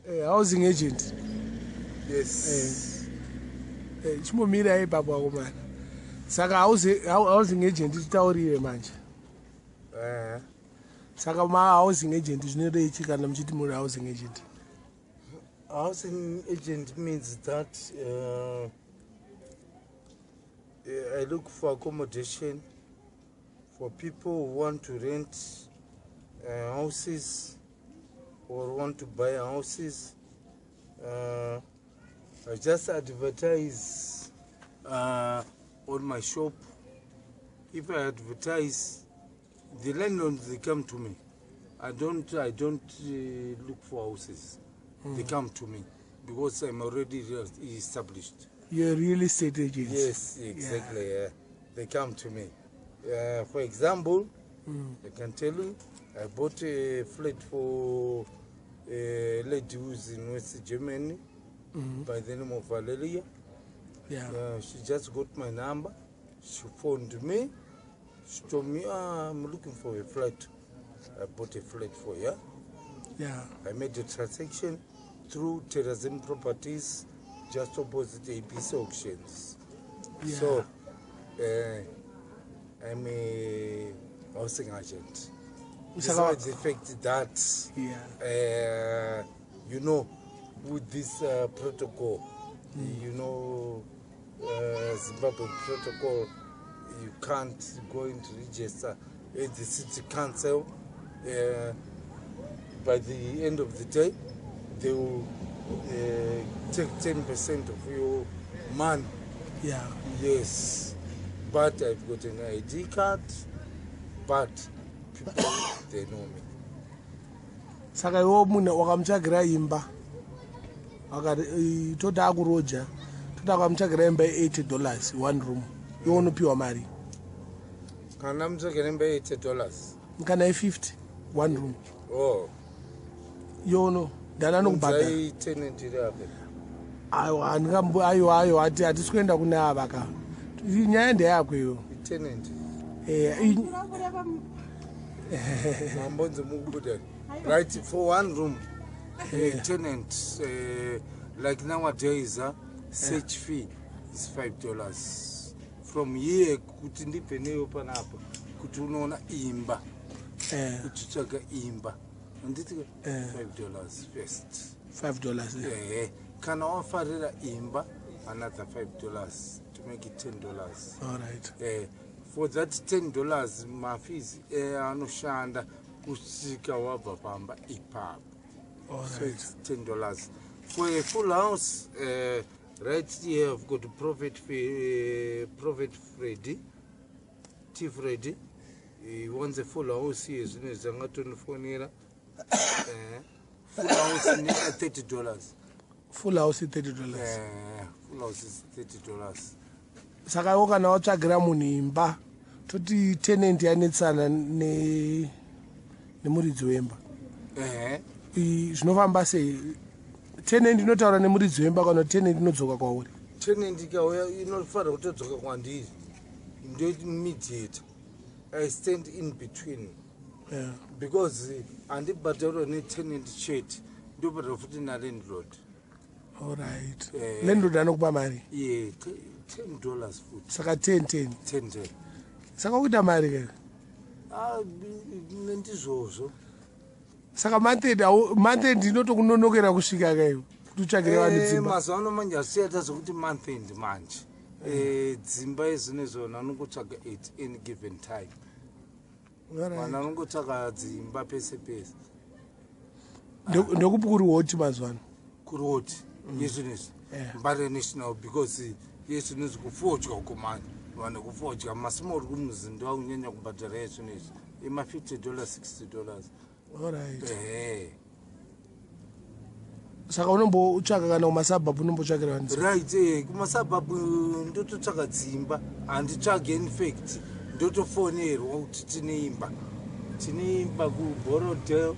Housing agent. Yes. Chimbomirai ipapo, akomana. Saka housing agent, titaurire manje. Saka mahousing agent zvinorei kana muchiti muri housing agent? Housing agent means that I look for accommodation for people who want to rent houses or want to buy houses. I just advertise on my shop. If I advertise, the landlords, they come to me. I don't look for houses. They come to me because I'm already established. You're a real estate agent. Yes, exactly. Yeah. They come to me. For example, I can tell you, I bought a flat for a lady who's in West Germany by the name of Valeria. She just got my number. She phoned me. She told me, "Ah, I'm looking for a flat." I bought a flat for her. I made a transaction through Terrazim Properties, just opposite ABC Auctions. So, I'm a housing agent. Besides the fact that, with this protocol, Zimbabwe protocol, you can't go into register at the city council. By the end of the day, they will take 10% of your money. Yes, but I've got an ID card, but people, they know me. Saka iwo munhu wakamutsvagira imba, akati toda akuroja, toda akamutsvagira imba ye$80, one room, iwe unopiwa mari? Kana mutsvagira imba ye$80? Kana ye50, one room. Oh. Yono ndani anokubhadhara? Unzai tenant iri apa. Aiwa, handingambo, aiwa, aiwa, hatisi kuenda kune ava ka, nyaya ndeyako iyo. Itenant. Mambonzi mukubuda. Right, for one room, a tenant, like nowadays, search fee is $5 from here kuti ndibve neyo panapa kuti unoona imba, uchitsvaga imba, handiti? $5 first. $5. Ehe, kana wafarira imba, another $5 to make it $10. All right. For that $10, mafees anoshanda kusvika wabva pamba ipapo. All So right. it's $10 for a full house. Right here I've got Prophet Freddy T Freddy. He wants a full house here. Zvino zvangatondifonera, full house ne $30. Full house $30? Full house is $30. Saka iwo kana watsvagira munhu imba, toti tenant yanetsana nemuridzi wemba, zvinofamba sei? Tenant inotaura nemuridzi wemba kana kuti tenant inodzoka kwauri? Tenant ikauya inofanira kutodzoka kwandiri. Ndomediator, I stand in between because handibhadharwa netenant chete, ndobhadharwa futi nalandlord. All right. Landlord anokupa mari? Ye, $10 futi. Saka 10 10? 10 10. Saka kuita mari ke. Ah, ndizvozvo. Saka month end inotokunonokera kusvika kaiwo kuti utsvagire vanhu dzimba? Mazuva ano manje hazvichaita zvokuti month end manje. Dzimba izvinezvo vanhu vanongotsvaga at any given time. Vanhu vanongotsvaga dzimba pese pese. Ndokupi kuri hot mazuva ano? Kuri hot yezvinezvi? Mbare National, because yezvinezvi kufodya uko manje, vanhu kufodya masmall rooms ndo akunyanya kubhadhara yezvinezvi, ima$50, $60. Alright. Ehe. Saka unombotsvaka kana kumasuburbs, unombotsvakira vanhu dzimba? Right, kumasuburbs ndototsvaka dzimba, handitsvage, in fact ndotofonerwa kuti tine imba, tine imba kuBorrowdale,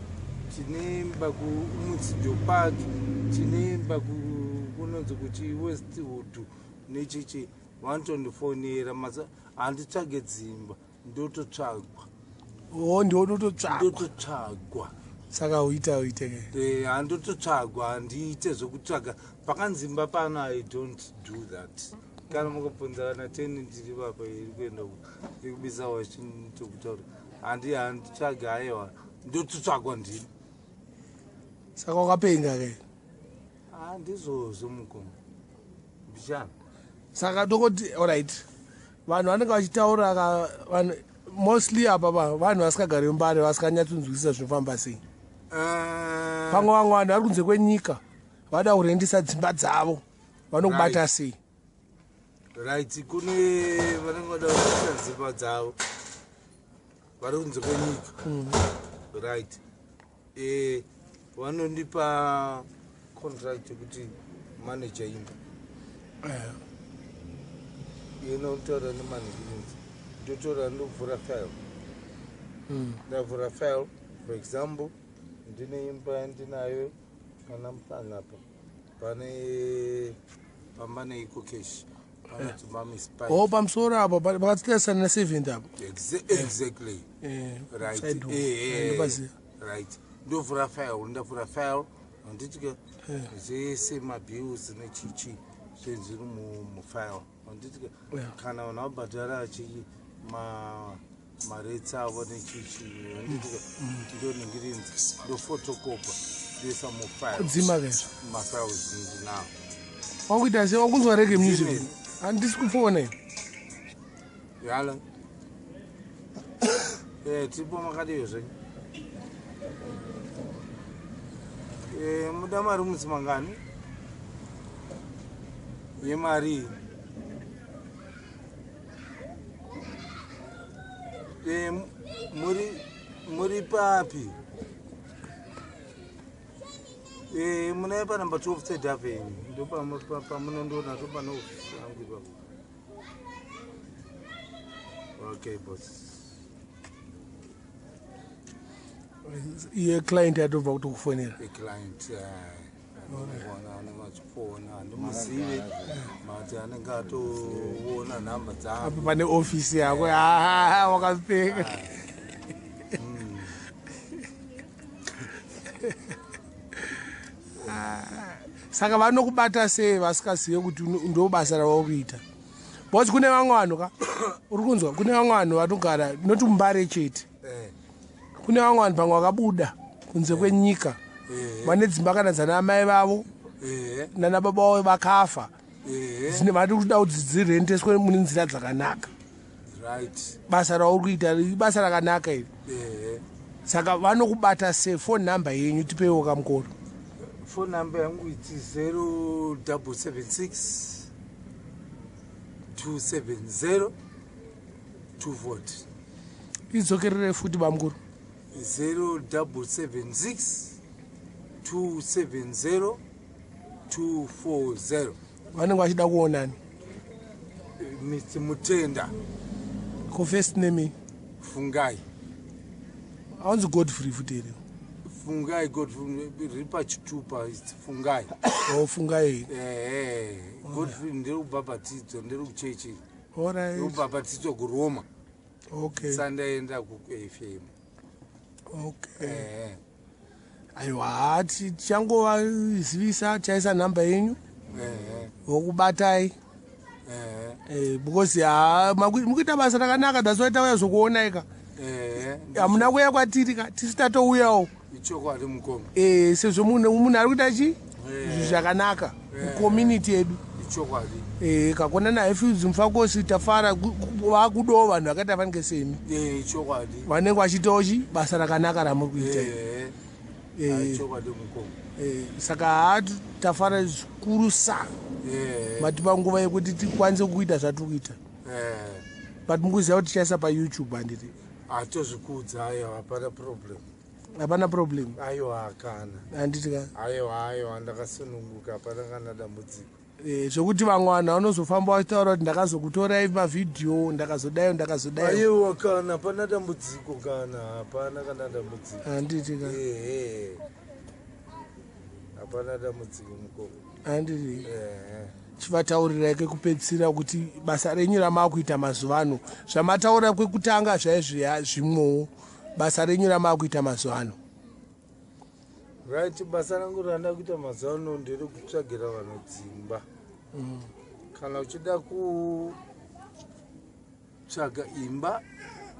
tine imba kuMutsido Park, tine imba kunonzi kuti Westwood nechichi. Vanotondifonera. Handitsvage dzimba, ndototsvagwa. O, ndiwo unototsvakwa. Ndototsvagwa. Saka uita uite ke. Handototsvagwa, handiite zvekutsvaga pakanzi imba pano. I don't do that. Kana mukabvunza kana 10 ndiri papa iri kuenda iri kubisa wachitokutaura, handitsvagi, aiwa, ndototsvagwa ndini. Saka wakapenga ke. Handizvozvo, mukoma, mbichana. Saka tokoti alright, vanhu vanenge vachitaura ka, vanhu mostly apa vanhu vasikagari muMbare, vasinganyatsonzwisisa zvinofamba sei. Pamwe vamwe vanhu vari kunze kwenyika vada kurendisa dzimba dzavo, vanokubata sei? Right, kune vanenge vada kurendisa dzimba dzavo vari kunze kwenyika, right, vanondipa contract yekuti manager imba. Inotaura nemanagement, ndotora, ndovhura file. Ndavhura file, for example, ndine imba yandinayo pana Muhlanga apa, pane pamba neEcoCash, panadzimami. O, pamusoro apo pakatitasana na7 apo. Exactly. Right. Side door. Ndopaziva. Right, ndovhura file, ndavhura file, handiti ke? Zvese mabills nechichi zvezviri mufile, handiti ke? Kana vanhu vabhadhara chi marates avo nechichi, handiti ke? Ndonhingirinzi, ndofotokopa, ndoisa mufile. Kudzima ke. Mafiles ndinawo. Wakuita sei? Wakunzwa reggae music? Dzime. Handisi kufona. Yala, tipo makadiyo zvenyu? Muda mari mutsi mangani yemari? Muri papi? Munai panumber 12 Third Avenue, ndo pamunondoona, ndo pane ofisi yangu ipapo. Okay, boss. Iye client yatobva kutokufonera. Iclient ona anenge achifona, handimuzive, but anenge atoona nhamba dzangu. Apa pane ofisi yako. Ah, wakapfeka. Ah, saka vanokubata sei vasikazive kuti ndo basa rava kuita? Because kune vamwe vanhu ka, uri kunzwa, kune vamwe vanhu vanogara noti muMbare chete. Kune vamwe vanhu pamwe vakabuda kunze kwenyika, vane dzimba kana dzana mai vavo nana baba vavo vakafa, dzine vari kuda kuti dzirendeswe mune nzira dzakanaka. Basa rauri kuita ibasa rakanaka iri. Saka vanokubata sei? Phone number yenyu tipeiwo kamukoro. Phone number yangu iti 0776 270 240. Idzokerere futi, bamukuru. 0776 270 240. Vanenge vachida kuonani? Mr Mutenda. Ko first name? Fungai. Aunzi Godfrey futi here? Fungai Godfrey riri pachitupa, its Fungai. O, Fungai. Ehe, Godfrey ndiri kubhabhatidzwa, ndiri kuchechi. Alright. Kubhabhatidzwa kuRoma. Sandaenda kuFM. Okay. Aiwa, tichangovazivisa, tichaisa nhamba yenyu, vokubatai. Because ha, mukuita basa rakanaka, that's why tauya zokuonai ka. Hamuna kuuya kwatiri ka, tisi tatouyawo. Ichokwadi, mukoma. Sezvo munhu ari kuita chi zvinhu zvakanaka mucommunity yedu. Ichokwadi. Kakona naHighfields, Mufakosi, tafara vakudawo vanhu vakaita fanike semi. Ichokwadi. Vanenge vachiitawo chi basa rakanaka ramuri kuita. Ichokwadi, mukoma. Saka ha, tafara zvikuru sa matipa nguva yekuti tikwanise kuita zvatiri kuita. But mukuziva kuti tichaisa paYouTube, handiti? Hatozvikudza, aiwa, hapana problem. Hapana problem? Aiwa, kana. Handiti ka? Aiwa, aiwa, ndakasununguka, hapana kana dambudziko. Zvokuti vamwe vanhu vanozofamba vachitaura kuti ndakazokutorai mavhidhiyo, ndakazodai, ndakazodai. Aiwa, kana hapana dambudziko, kana hapana kana dambudziko. Handiti ka? Ehe, hapana dambudziko, mukoma. Handiti? Ehe. Chivataurirai kekupedzisira kuti basa renyu ramaakuita mazuva ano, zvamataura kwekutanga zvaizviya zvimwewo, basa renyu ramaakuita mazuva ano. Right, basa rangu randa kuita mazuva ano nderekutsvagira vanhu dzimba. Kana uchida kutsvaga imba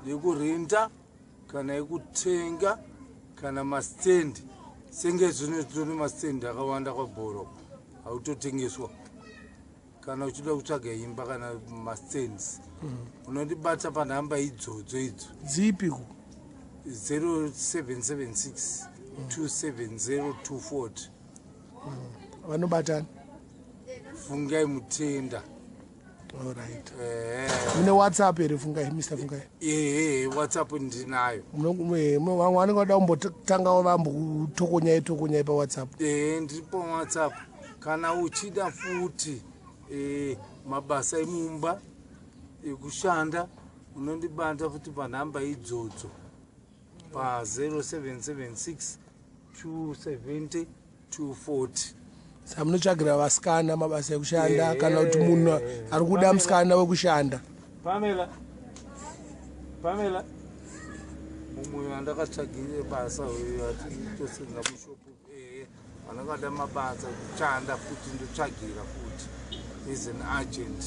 yekurenda kana yekutenga kana mastendi, senge zvino tine mastendi akawanda kwabhoro autotengeswa. Kana uchida kutsvaga imba kana mastands, unondibata panhamba idzodzo idzo. Dzipi ku? 0776 270 240. Vanobatana? Fungai Mutenda. Allright. Mune WhatsApp here, Fungai, Mr Fungai? Ehe, WhatsApp ndinayo. Vamwe vanenge vada kumbotangawo vambotokonyai tokonyai paWhatsApp. Ehe, ndiripo WhatsApp. Kana uchida futi mabasa emumba ekushanda, unondibata futi panhamba idzodzo, pa0776 270 240. Saka munotsvagira vasikana mabasa ekushanda kana kuti munhu ari kuda musikana wekushanda? Pamela, Pamela, mumwe wandakatsvagire basa uyu atitosenza mushopu. Vanongada mabasa ekushanda futi ndotsvagira futi, is an agent.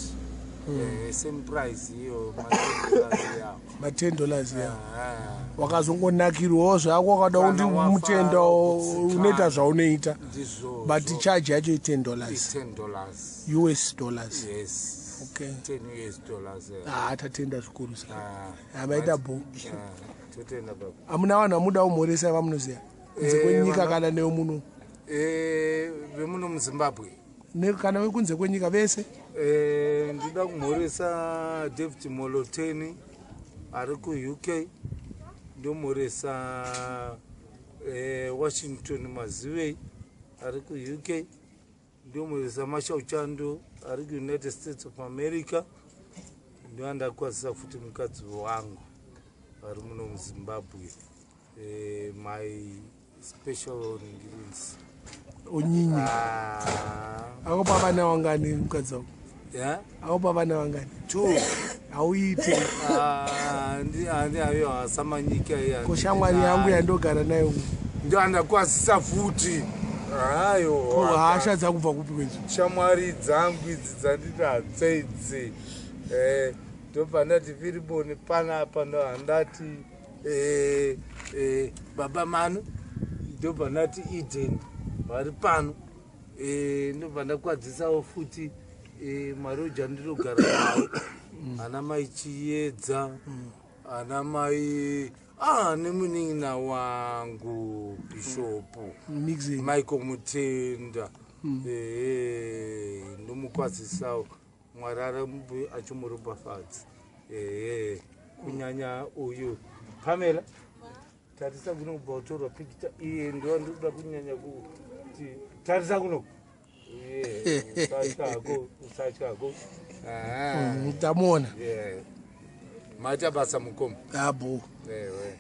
Same price iyo, ma-$10 yawo. Ma-$10 ya? Ah. Wakazongonakirwawo zvako, wakada Kana kuti wafara, mutenda, kutsikana. unoita zvaunoita. Ndizvo. But charge yacho i-$10? I-$10. US dollars? Yes. Okay. 10 US dollars, eh. Ah, tatenda zvikuru sa. Ah, Hamaita bo. Ah, totenda baba. Hamuna vanhu vamuda kumhoresa vamunoziva kunze kwenyika kana newemuno? Vemuno muZimbabwe? Kana vekunze kwenyika vese. Ndinoda kumhoresa David Moloteni ari kuUK, ndomhoresa Washington Mazivei ari kuUK, ndomhoresa Mashau Chando ari kuUnited States of America, ndoandakwazisa futi mukadzi wangu ari muno muZimbabwe, my special ingredients. Onyinyi. Ah, Akopa vana vangani mukadzi wako? Yeah? Akopa vana vangani? Two. Hauite. Ah, handi ayo asamanyika iya. Ko shamwari yangu yandogara nayo? Ndo andakwazisa futi hayo. Ko hasha dzakubva kupi kwedzo? Shamwari dzangu idzi dzandinadzo idzi, ndobva ndati Firiboni panapa, ndo handati baba Manu, ndobva ndati Eden vari pano. Ndobva ndakwadzisawo futi maroja andinogara nawo, ana mai Chiedza, ana mai nemunin'ina wangu Bishopu Mixing. Michael Mutenda. Ehe, ndomukwazisawo, Mwari arambe achimuropafadza. Ehe, kunyanya uyu Pamela, tarisa kuno kubva utorwa pikicha iye, ndo ndikuda kunyanya kuti tarisa kuno. Usatyako, usatyako. Tamuona. Maita basa mukoma. Abo. Ewe.